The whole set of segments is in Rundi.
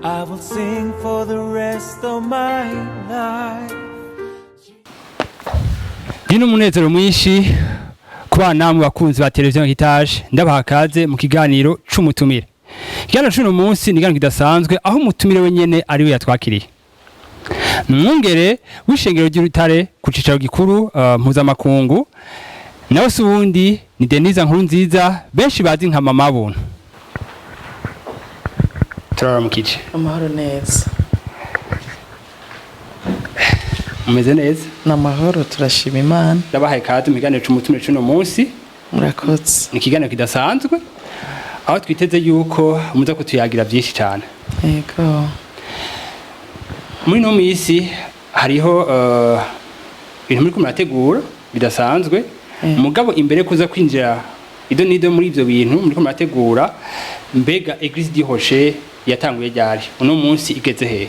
I will sing for the rest of my life. Ndi n'umunezero mwinshi kubana namwe bakunzi ba televiziyo Hitaje, ndabaha kaze mu kiganiro c'umutumire. Ikiganiro c'uno munsi ni ikiganiro kidasanzwe, aho umutumire wenyene ari we yatwakiriye. Ni umwungere w'ishengero ry'Urutare ku cicaro gikuru mpuzamakungu. Nawe si uwundi, ni Denise Nkurunziza, benshi bazi nka Mama Buntu. Turaramukije. Amahoro neza. Mumeze neza? Ni amahoro, turashima Imana. Ndabahaye kaze mu kiganiro c'umutumire c'uno munsi. Murakoze. Ni ikiganiro kidasanzwe, aho twiteze yuko muza kutuyagira byinshi cyane. Yego. Muri ino minsi hariho ibintu muri murategura bidasanzwe. Mugabo imbere yo kuza kwinjira ido n'ido muri ivyo bintu muri murategura, mbega Église du Rocher yatanguye ryari? Uno munsi igeze hehe?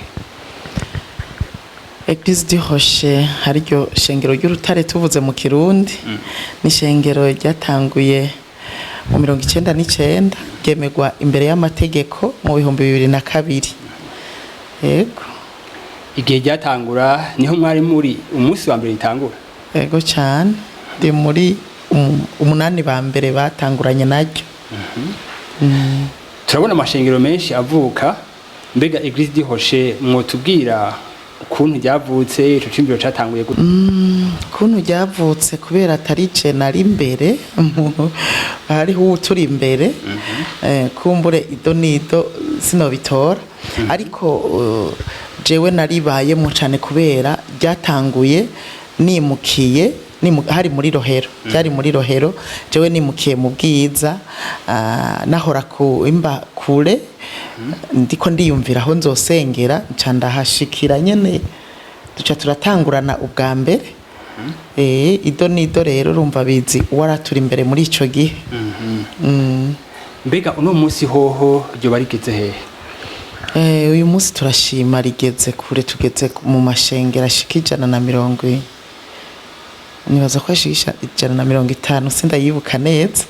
Église du Rocher, hariryo shengero ry'Urutare tuvuze mu Kirundi, ni ishengero ryatanguye mu 99, ryemerwa imbere y'amategeko mu 2002, yego. Igihe ryatangura niho mwari muri umunsi wa mbere ritangura? Yego cyane, ndi muri umunani ba mbere batanguranye naryo. Turabona amashengero menshi avuka. Mbega Église du Rocher, mwotubwira ukuntu ryavutse? Ico ciyumviro catanguye gute? Ukuntu ryavutse, kubera atari je nari imbere, hariho uwuturi imbere, kumbure ido nido sinobitora, ariko jewe naribayemo cane kubera ryatanguye nimukiye hari muri Rohero, byari muri Rohero. Jewe nimukiye mu Bwiza, nahora ku imba kure, ndiko ndiyumvira aho nzosengera, nca ndahashikira nyene, duca turatangurana ubwa mbere. Ido nido rero urumva bizi uwaratura imbere muri ico gihe. Mbega uno munsi hoho ryoba rigeze hehe? Uyu munsi turashima, rigeze kure. Tugeze mu mashengero ashika 120, nibaza ko ashika 150, sindayibuka neza.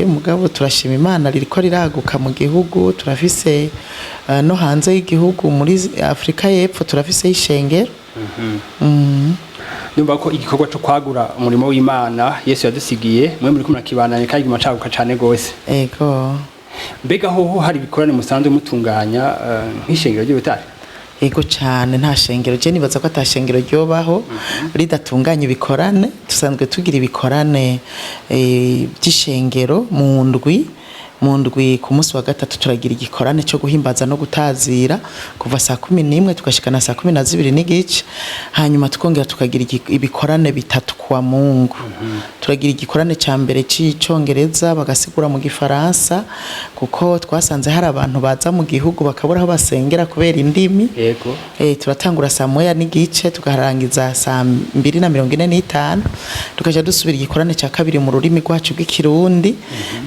Mugabo turashima Imana, ririko riraguka mu gihugu. Turafise no hanze y'igihugu, muri Afrika y'Epfo turafise ishengero. Ndumva ko igikorwa cyo kwagura umurimo w'Imana Yesu yadusigiye, mwe muri kumwe kibananye kandi guma caguka cane gose. Ego. Mbega hoho hari ibikorane musanzwe mutunganya nk'ishengero ry'Urutare? Ego cyane, nta shengero, je nibaza ko ata shengero ryobaho ridatunganya ibikorane. Dusanzwe tugira ibikorane by'ishengero mu ndwi. Mu ndwi ku munsi wa gatatu turagira igikorane cyo guhimbaza no gutazira, kuva saa 11 tugashikana saa 12:30. Hanyuma tukongera tukagira ibikorane bitatu kwa Mungu. Turagira igikorane cya mbere cy'Icongereza, bagasigura mu Gifaransa, kuko twasanze hari abantu baza mu gihugu bakabura aho basengera kubera indimi. Turatangura saa 1:30, tukarangiza saa 2:45. Tukaja dusubira igikorane cya kabiri mu rurimi rwacu rw'Ikirundi,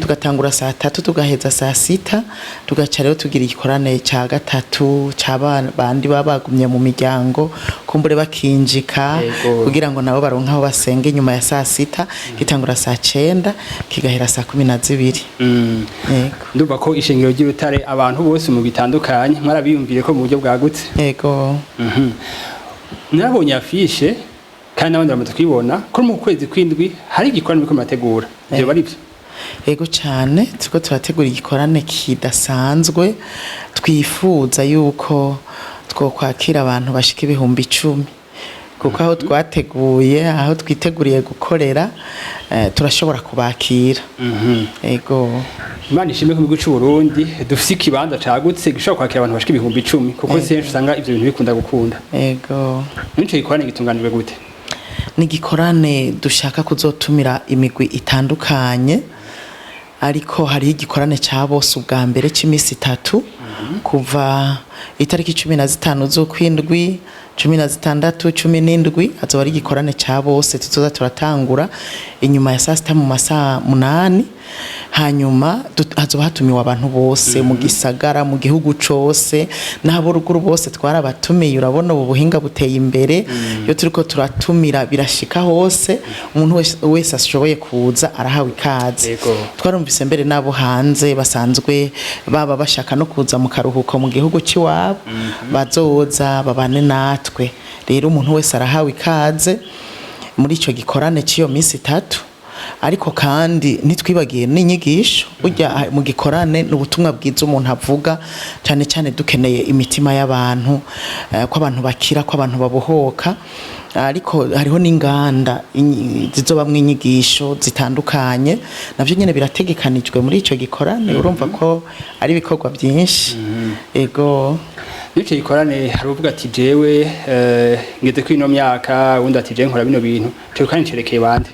tugatangura saa 3, tugaheza saa 6. Tugaca rero tugira igikorane cya gatatu c'abana bandi baba bagumye mu miryango, kumbure bakinjika, kugira ngo nabo baronke aho basenga inyuma ya saa 6. Gitangura saa 9, kigahera saa 12. Yego. Ndumva ko ishengero ry'Urutare abantu bose mu bitandukanye mwarabiyumvire ko mu buryo bwagutse. Yego. Narabonye affiche, kandi n'abandi bamaze kuyibona, ko mu kwezi kw'indwi hari igikorane muriko murategura. Ivyo bari byo? Ego cyane, turiko turategura igikorane kidasanzwe. Twifuza yuko twokwakira abantu bashika 10,000, kuko aho twateguye, aho twiteguriye gukorera, turashobora kubakira. Ego. Imana ishimwe ko mu gihugu c'u Burundi dufise ikibanza cagutse gishobora kwakira abantu bashika 10,000, kuko senshi usanga ivyo bintu bikunda gukunda. Ego. Nico gikorane gitunganijwe gute? Ni igikorane dushaka kuzotumira imigwi itandukanye, ariko hariho igikorane ca bose ubwa mbere c'imisi 3, kuva itariki 15 z'ukwindwi. 16, 17 hazoba ari igikorane ca bose. Tuzoza turatangura inyuma ya saa 6 mu masaha 8. Hanyuma hazoba hatumiwe abantu bose mu gisagara, mu gihugu cose, n'abo ruguru bose twarabatumiye. Urabona ubu buhinga buteye imbere, iyo turiko turatumira birashika hose. Umuntu wese ashoboye kuza arahawe ikaze. Twarumvise mbere n'abo hanze basanzwe baba bashaka no kuza mu karuhuko mu gihugu cy'iwabo, bazoza babane natwe. Rero umuntu wese arahawe ikaze muri icyo gikorane cy'iyo minsi 3. Ariko kandi ntitwibagiye n'inyigisho. Burya mu gikorane ni ubutumwa bwiza umuntu avuga cyane cyane. Dukeneye imitima y'abantu, ko abantu bakira, ko abantu babohoka. Ariko hariho n'inganda zizobamwo inyigisho zitandukanye, navyo nyene birategekanijwe muri ico gikorane. Urumva ko ari ibikorwa byinshi. Ego. Bityo gikorane, hari uvuga ati jewe ngeze kuri ino myaka, undi ati jewe nkora bino bintu. Ico gikorane cerekeye bande?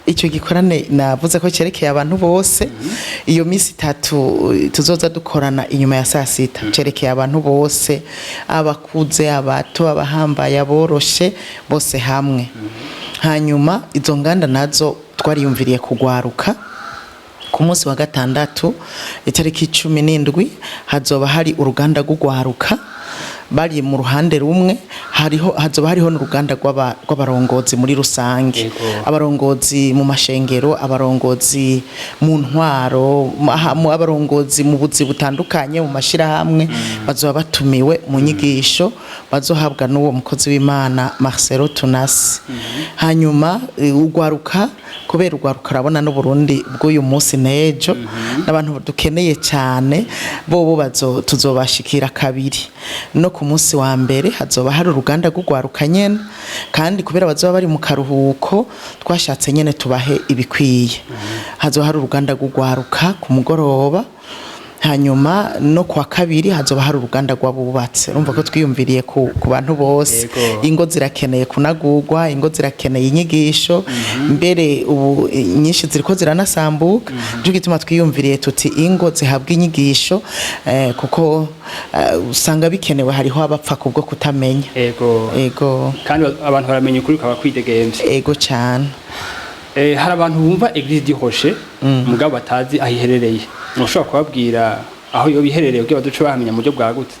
Icyo gikorane navuze ko cyerekeye abantu bose. Iyo minsi 3 tuzoza dukorana inyuma ya saa 6 cyerekeye abantu bose, abakuze, abato, abahambaye, aboroshe, bose hamwe. Hanyuma izo nganda nazo twariyumviriye kugwaruka. Ku munsi wa gatandatu itariki 17 hazoba hari uruganda rw'ugwaruka bari mu ruhande rumwe, hariho hazoba hariho n'uruganda rw'abarongozi muri rusange. Abarongozi mu mashengero, abarongozi mu ntwaro, abarongozi mu buzi butandukanye, mu mashirahamwe, bazoba batumiwe mu nyigisho bazohabwa n'uwo mukozi w'Imana Marcelo Tunasi. Hanyuma ugwaruka, kubera ugwaruka urabona n'Uburundi bw'uyu munsi n'ejo, n'abantu dukeneye cyane, bobo bazo tuzobashikira kabiri. No ku munsi wa mbere hazoba hari uruganda rw'ugwaruka nyene, kandi kubera bazoba bari mu karuhuko twashatse nyene tubahe ibikwiye. Hazoba hari uruganda rw'ugwaruka ku mugoroba. Hanyuma no kuwa kabiri hazoba hari uruganda rw'abubatse. Urumva ko twiyumviriye ku bantu bose. Ingo zirakeneye kunagurwa, ingo zirakeneye inyigisho, mbere ubu nyinshi ziriko ziranasambuka. Nico gituma twiyumviriye tuti ingo zihabwa inyigisho, kuko usanga bikenewe. Hariho abapfa kubwo kutamenya. Ego. Kandi abantu baramenya ukuri ukaba kwidegemvya. Ego cyane. Hari abantu bumva Église du Rocher mugabo batazi aho iherereye. Mushobora kubabwira aho yoba iherereye kugira baduce bahamenya mu buryo bwagutse?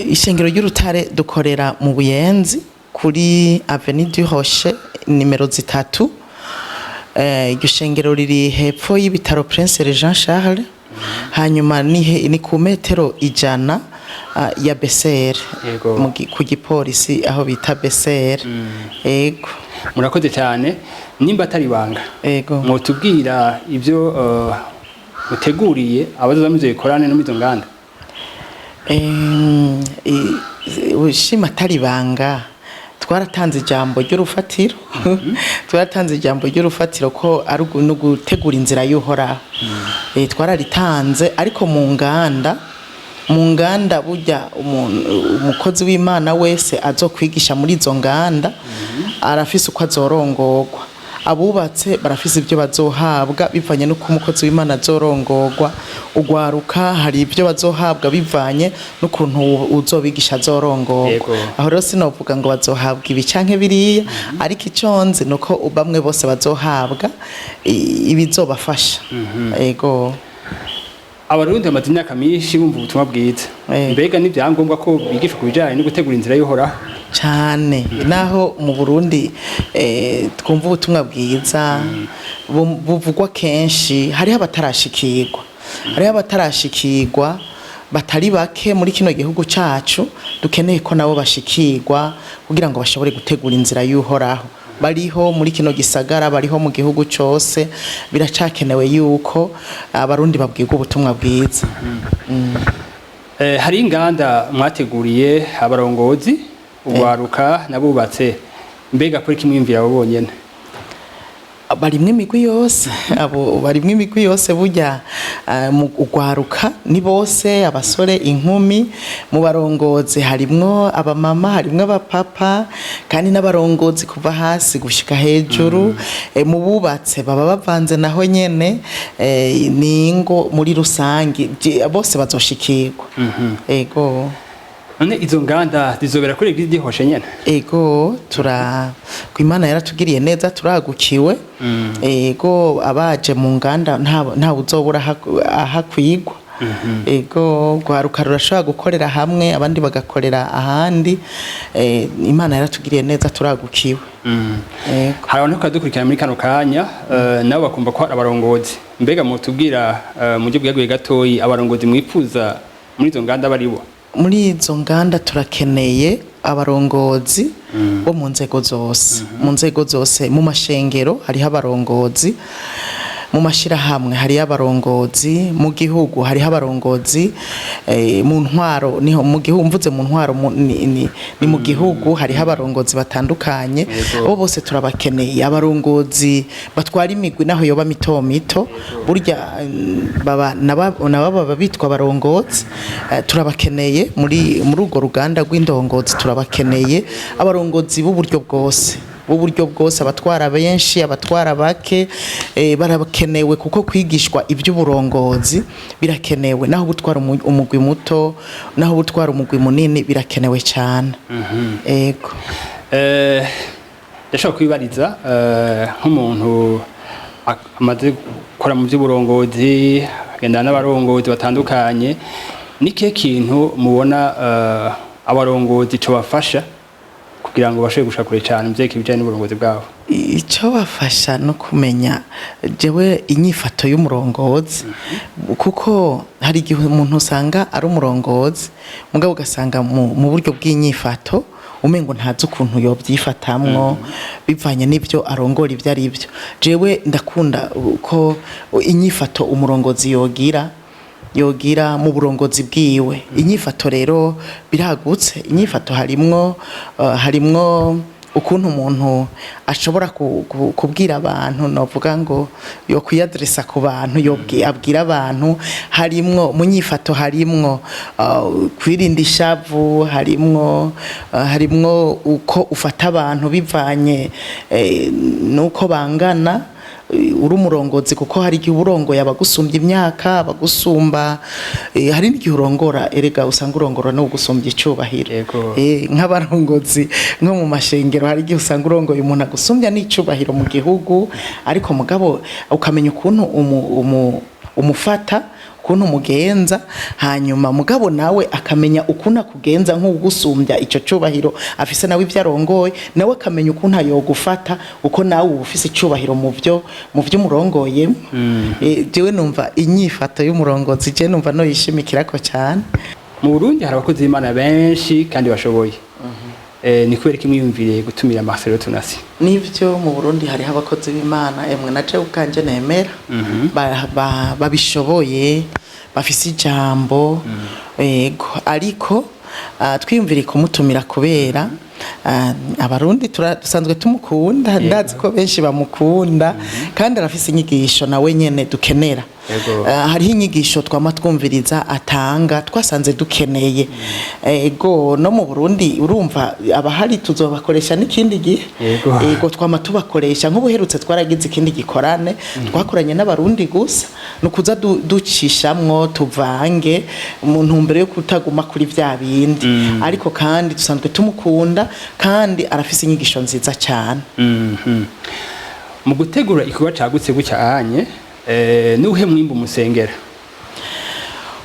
Ishengero ry'Urutare dukorera mu Buyenzi kuri Avenue du Rocher nimero 3. Iryo shengero riri hepfo y'ibitaro Prince Jean Charles. Hanyuma ni ku metero 100 ya BCR, ku gipolisi aho bita BCR. Ego. Murakoze cyane. Nimba atari ibanga, mwotubwira ibyo muteguriye abazoza muri ivyo bikorane no muri izo nganda? Ushima atari ibanga, twaratanze ijambo ry'urufatiro. Twaratanze ijambo ry'urufatiro ko ari no gutegura inzira y'Uhoraho. Twararitanze, ariko mu nganda burya umukozi w'Imana wese azokwigisha muri izo nganda arafise uko azorongorwa. Abubatse barafise ibyo bazohabwa bivanye n'uko umukozi w'Imana azorongorwa. Ugwaruka hari ibyo bazohabwa bivanye n'ukuntu uzobigisha azorongorwa. Aho rero sinovuga ngo bazohabwa ibi canke biriya, ariko ico nzi nuko bamwe bose bazohabwa ibizobafasha. Ego. Abarundi bamaze imyaka myinshi bumva ubutumwa bwiza. Mbega ni ibyangombwa ko bigishwa ku bijanye no gutegura inzira y'Uhoraho? Cane. Naho mu Burundi twumva ubutumwa bwiza buvugwa kenshi, hariho abatarashikirwa batari bake muri kino gihugu cacu. Dukeneye ko nabo bashikirwa kugira ngo bashobore gutegura inzira y'Uhoraho. Bariho muri kino gisagara, bariho mu gihugu cose. Biracakenewe yuko Abarundi babwirwa ubutumwa bwiza. Hari inganda mwateguriye abarongozi, ugwaruka n'abubatse. Mbega kuri kimwimvira abo bonyene? Barimwo imigwi yose. Abo barimwo imigwi yose. Burya mu ugwaruka ni bose, abasore, inkumi. Mu barongozi harimwo abamama, harimwo abapapa, kandi n'abarongozi kuva hasi gushika hejuru. Mu bubatse baba bavanze naho nyene. Ni ingo muri rusangi, bose bazoshikirwa. Ego. None izo nganda zizobera kuri Eglise du Rocher nyene? Ego, tura Imana yaratugiriye neza, turagukiwe. Ego, abaje mu nganda nta uzobura ahakwigwa. Ego, rwaruka rurashobora gukorera hamwe, abandi bagakorera ahandi. Imana yaratugiriye neza, turagukiwe. Ego. Hari abantu kadukurikirana muri kano kanya, nabo bakumva ko hari abarongozi. Mbega mutubwira, mu buryo bwaguye gatoyi, abarongozi mwifuza muri izo nganda baribo? Muri izo nganda turakeneye abarongozi bo mu nzego zose, mu nzego zose. Mu mashengero hariho abarongozi, mu mashyirahamwe hariho abarongozi, mu gihugu hariho abarongozi, mu ntwaro niho mu gihugu, mvuze mu ntwaro ni mu gihugu hariho abarongozi batandukanye. Abo bose turabakeneye. Abarongozi batwara imigwi, naho yoba mito mito, burya baba nabo baba bitwa abarongozi. Turabakeneye muri urwo ruganda rw'indongozi. Turabakeneye abarongozi b'uburyo bwose, b'uburyo bwose, abatwara benshi, abatwara bake, barakenewe, kuko kwigishwa iby'uburongozi birakenewe. Naho gutwara umugwi muto, naho gutwara umugwi munini, birakenewe cyane. Ego. Ndashobora kwibariza, nk'umuntu amaze gukora mu by'uburongozi, agendana n'abarongozi batandukanye, ni kihe kintu mubona abarongozi co bafasha kugira ngo bashobore gushika kure cyane mu vyerekeye ibijanye n'uburongozi bwabo? Icyo bafasha no kumenya jewe inyifato y'umurongozi, kuko hari igihe umuntu usanga ari umurongozi, mugabo ugasanga mu buryo bw'inyifato umengo ntazi ukuntu yobyifatamwo bivanye n'ibyo arongora ibyo ari byo. Jewe ndakunda ko inyifato umurongozi yogira mu burongozi bwiwe. Inyifato rero biragutse. Inyifato harimwo ukuntu umuntu ashobora kubwira abantu, novuga ngo yo kwiyaderesa ku bantu, abwira abantu. Harimwo mu nyifato harimwo kwirinda ishavu, harimwo uko ufata abantu bivanye nuko bangana uri umurongozi, kuko hari igihe uburongoye abagusumbya imyaka, abagusumba, hari n'igihe urongora, erega usanga urongora n'ugusumbya icyubahiro. Nk'abarongozi nko mu mashengero, hari igihe usanga urongoye umuntu agusumbya n'icubahiro mu gihugu, ariko mugabo ukamenya ukuntu umufata, ukuntu umugenza, hanyuma mugabo nawe akamenya ukuntu akugenza nk'ugusumbya icyo cyubahiro afise nawe ibyo arongoye, nawe akamenya ukuntu ayogufata uko nawe uba ufise icyubahiro mu byo umurongoyemo. Jewe numva inyifato y'umurongozi, je numva no yishimikirako cyane. Mu Burundi hari abakozi b'Imana benshi kandi bashoboye. Ni kubera ko mwiyumviriye gutumira Marcelo Tunasi? Nivyo, mu Burundi hariho abakozi b'Imana, emwe na jewe ubwanje nemera, babishoboye, bafise ijambo. Ego, ariko twiyumviriye kumutumira kubera Abarundi dusanzwe tumukunda. Ndazi ko benshi bamukunda, kandi arafise inyigisho nawe nyene dukenera. Hariho inyigisho twama twumviriza atanga, twasanze dukeneye. Ego, no mu Burundi urumva abahari tuzobakoresha n'ikindi gihe. Ego, twama tubakoresha. Nk'ubuherutse twaragize ikindi gikorane twakoranye n'Abarundi gusa, ni ukuza ducishamwo tuvange mu ntumbero yo kutaguma kuri vya bindi. Ariko kandi dusanzwe tumukunda, kandi arafise inyigisho nziza cyane. Mu gutegura igikorwa cagutse gutya anye, nuhe mwimbu musengera?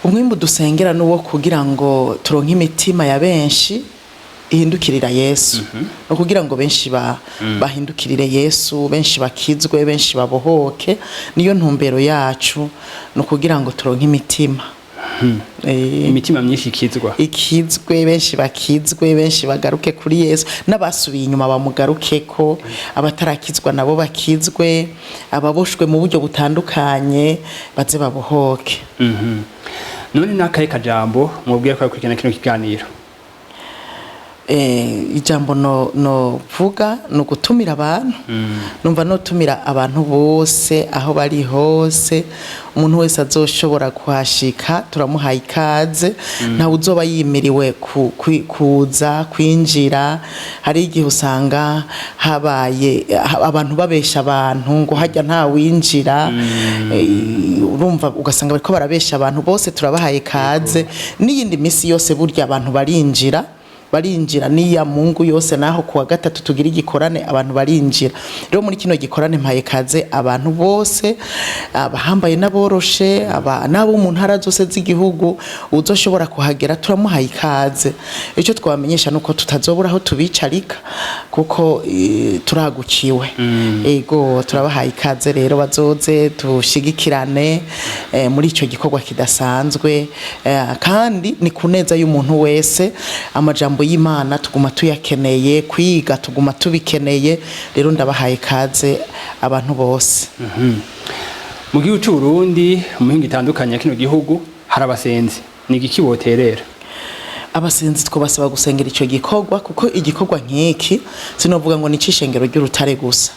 Umwimbu dusengera nuwo kugira ngo turonke imitima ya benshi ihindukirira Yesu, no kugira ngo benshi bahindukirire Yesu, benshi bakizwe, benshi babohoke. Niyo ntumbero yacu, no kugira ngo turonke imitima. Imitima myinshi ikizwa. Ikizwe, benshi bakizwe, benshi bagaruke kuri Yesu, n'abasubiye inyuma bamugarukeko, abatarakizwa nabo bakizwe, ababoshwe mu buryo butandukanye baze babohoke. None nakahe kajambo mubwira ko akurikirana kino kiganiro? Ijambo no vuga ni ugutumira abantu. Numva notumira abantu bose aho bari hose, umuntu wese azoshobora kuhashika turamuhaye ikaze. Ntawe uzoba yimiriwe kuza kwinjira. Hari igihe usanga habaye abantu babesha abantu ngo hajya nta winjira. Urumva ugasanga bariko barabesha abantu. Bose turabahaye ikaze. N'iyindi misi yose burya abantu barinjira, barinjira n'iya Mungu yose, naho kuwa gatatu tugira igikorane abantu barinjira. Rero muri kino gikorane mpaye kaze abantu bose, abahambaye n'aboroshe, aba n'abo mu ntara zose z'igihugu. Uzoshobora kuhagera turamuhaye ikaze. Icyo twabamenyesha nuko tutazobura aho tubicarika kuko turagukiwe. Ego, turabahaye ikaze rero, bazoze dushigikirane muri icyo gikorwa kidasanzwe. Kandi ni ku neza y'umuntu wese. Amajambo y'Imana tuguma tuyakeneye kwiga, tuguma tubikeneye. Rero ndabahaye ikaze abantu bose. Mu gihugu c'u Burundi, mu mihingo itandukanye ya kino gihugu, hari abasenzi. Ni igiki boterera? Abasenzi twabasaba gusengera icyo gikorwa, kuko igikorwa nk'iki sinovuga ngo ni ic'ishengero ry'Urutare gusa,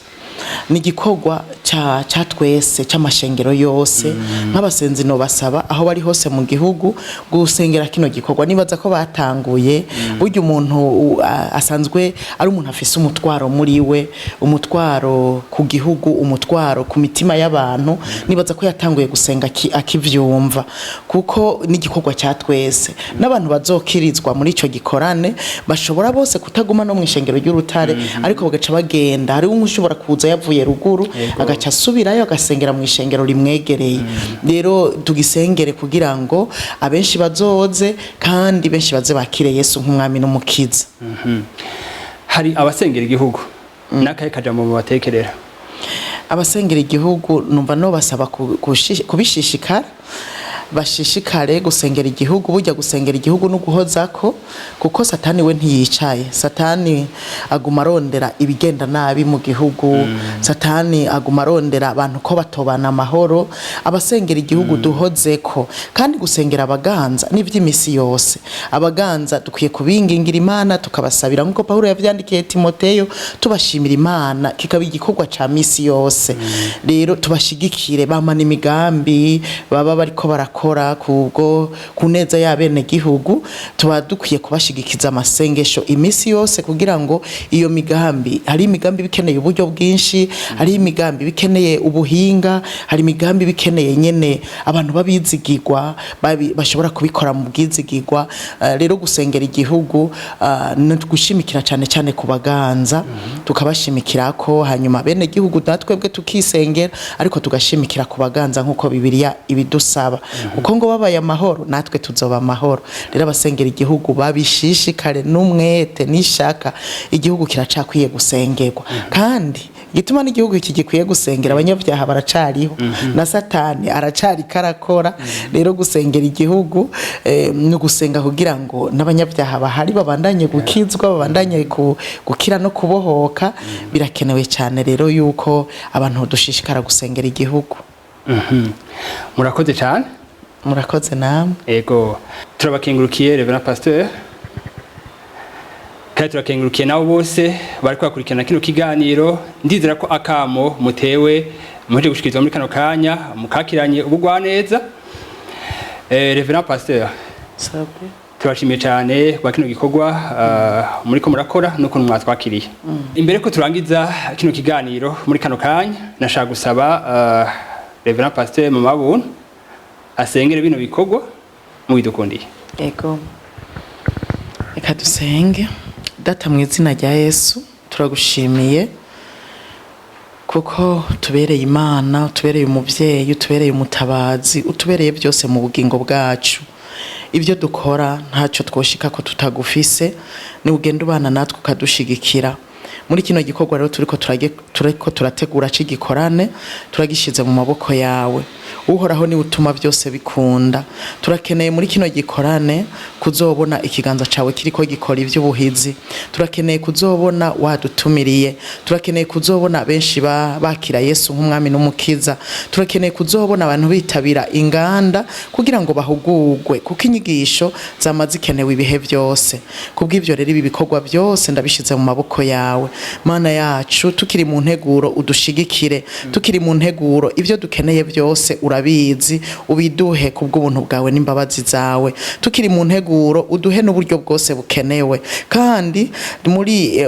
ni igikorwa ca twese, c'amashengero yose. Nk'abasenzi no basaba aho bari hose mu gihugu gusengera kino gikorwa. Nibaza ko batanguye. Burya umuntu asanzwe ari umuntu afise umutwaro muri we, umutwaro ku gihugu, umutwaro ku mitima y'abantu. Nibaza ko yatanguye gusenga akivyumva, kuko n'igikorwa cya twese. N'abantu bazokirizwa muri ico gikorane bashobora bose kutaguma no mu ishengero ry'Urutare, ariko bagaca bagenda. Hariho ushobora kuza yavuye ruguru, agaca asubirayo agasengera mu ishengero rimwegereye. Rero tugisengere kugira ngo abenshi bazoze, kandi benshi baze bakire Yesu nk'umwami n'umukiza. Hari abasengera igihugu, n'akahe kajambo mubatekerera? Abasengera igihugu numva no basaba kubishishikara, bashishikare gusengera igihugu. Burya gusengera igihugu no guhozako, kuko Satani we ntiyicaye. Satani aguma arondera ibigenda nabi mu gihugu. Satani aguma arondera abantu ko batobana amahoro. Abasengera igihugu duhozeko, kandi gusengera abaganza n'ivy'imisi yose. Abaganza dukwiye kubingingira Imana, tukabasabira nk'uko Pawulo yavyandikiye Timoteyo, tubashimira Imana, kikaba igikorwa ca misi yose. Rero tubashigikire, bamana imigambi baba bariko barakora kubwo ku neza y'abene gihugu. Tuba dukwiye kubashigikiza amasengesho imisi yose kugira ngo iyo migambi, hari imigambi bikeneye uburyo bwinshi, hari imigambi bikeneye ubuhinga, hari imigambi bikeneye nyene abantu babizigirwa, bashobora kubikora mu bwizigirwa. Rero gusengera igihugu ni gushimikira cyane cyane ku baganza, tukabashimikira ko hanyuma bene gihugu natwebwe tukisengera, ariko tugashimikira ku baganza nk'uko Bibiliya ibidusaba, kuko ngo babaye amahoro natwe tuzoba amahoro. Rero abasengera igihugu babishishikare n'umwete n'ishaka. Igihugu kiracakwiye gusengerwa, kandi igituma n'igihugu iki gikwiye gusengera, abanyabyaha baracariho na Satani aracari karakora. Rero gusengera igihugu ni ugusenga kugira ngo n'abanyabyaha bahari babandanye gukizwa, babandanye gukira no kubohoka. Birakenewe cyane rero yuko abantu dushishikara gusengera igihugu. Murakoze cyane. Murakoze namwe. Ego, turabakengurukiye, Reverend Pasteur, kandi turakengurukiye nabo bose bari bakurikirana kino kiganiro. Ndizera ko akamo mutewe muheje gushikirizwa muri kano kanya mukakiranye ubugwaneza. Reverend Pasteur, Sabwe. turashimiye cyane kwa kino gikorwa muriko murakora n'ukuntu mwatwakiriye. Imbere ko turangiza kino kiganiro muri kano kanya, nashaka gusaba Reverend Pasteur Mama Buntu asengere bino bikorwa mubidukundiye. Ego, reka dusenge. Data, mu izina rya Yesu, turagushimiye kuko tubereye Imana, utubereye umubyeyi, utubereye umutabazi, utubereye byose mu bugingo bwacu. Ibyo dukora ntacyo twoshika ko tutagufise. Ni ugenda ubana natwe, ukadushigikira muri kino gikorwa. Rero turiko turategura c'igikorane, turagishize mu maboko yawe. Uhoraho niwe utuma byose bikunda. Turakeneye muri kino gikorane kuzobona ikiganza cawe kiriko gikora ivy'ubuhizi. Turakeneye kuzobona wadutumiriye. Turakeneye kuzobona benshi bakira Yesu nk'umwami n'umukiza. Turakeneye kuzobona abantu bitabira inganda kugira ngo bahugurwe, kuko inyigisho zama zikenewe ibihe byose. Kubw'ivyo rero, ibi bikorwa byose ndabishize mu maboko yawe, Mana yacu. Tukiri mu nteguro, udushigikire. Tukiri mu nteguro, ibyo dukeneye byose urabizi, ubiduhe kubw'ubuntu bwawe n'imbabazi zawe. Tukiri mu nteguro, uduhe n'uburyo bwose bukenewe. Kandi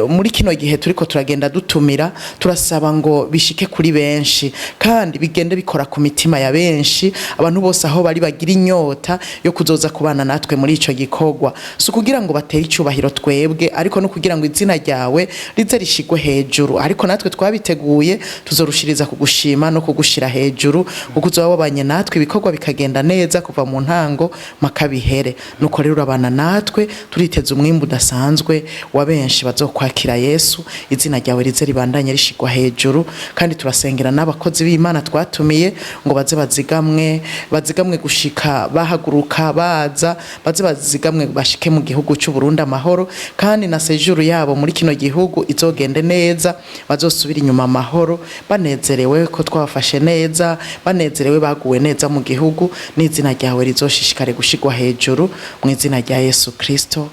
muri kino gihe turiko turagenda dutumira, turasaba ngo bishike kuri benshi kandi bigende bikora ku mitima ya benshi. Abantu bose aho bari bagira inyota yo kuzoza kubana natwe muri ico gikorwa, si ukugira ngo batere icubahiro twebwe, ariko no kugira ngo izina ryawe rize rishigwe hejuru. Ariko natwe twabiteguye tuzorushiriza kugushima no kugushira hejuru, kuko uzoba wabanye natwe ibikorwa bikagenda neza kuva mu ntango mpaka bihere. Nuko rero urabana natwe, turiteze umwimbu udasanzwe wa benshi bazokwakira Yesu. Izina ryawe rize ribandanye rishigwa hejuru. Kandi turasengera n'abakozi b'Imana twatumiye ngo baze bazigamwe, bazigamwe gushika bahaguruka baza, baze bazigamwe bashike mu gihugu cy'u Burundi amahoro, kandi na séjour yabo muri kino gihugu izogende neza, bazosubira inyuma amahoro, banezerewe ko twabafashe neza, banezerewe baguwe neza mu gihugu. N'izina ryawe rizoshishikare gushigwa hejuru, mu izina rya Yesu Kristo,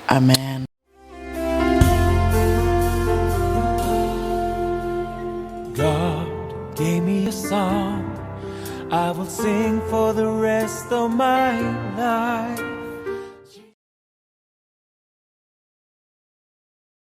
amen. God gave me a song I will sing for the rest of my life.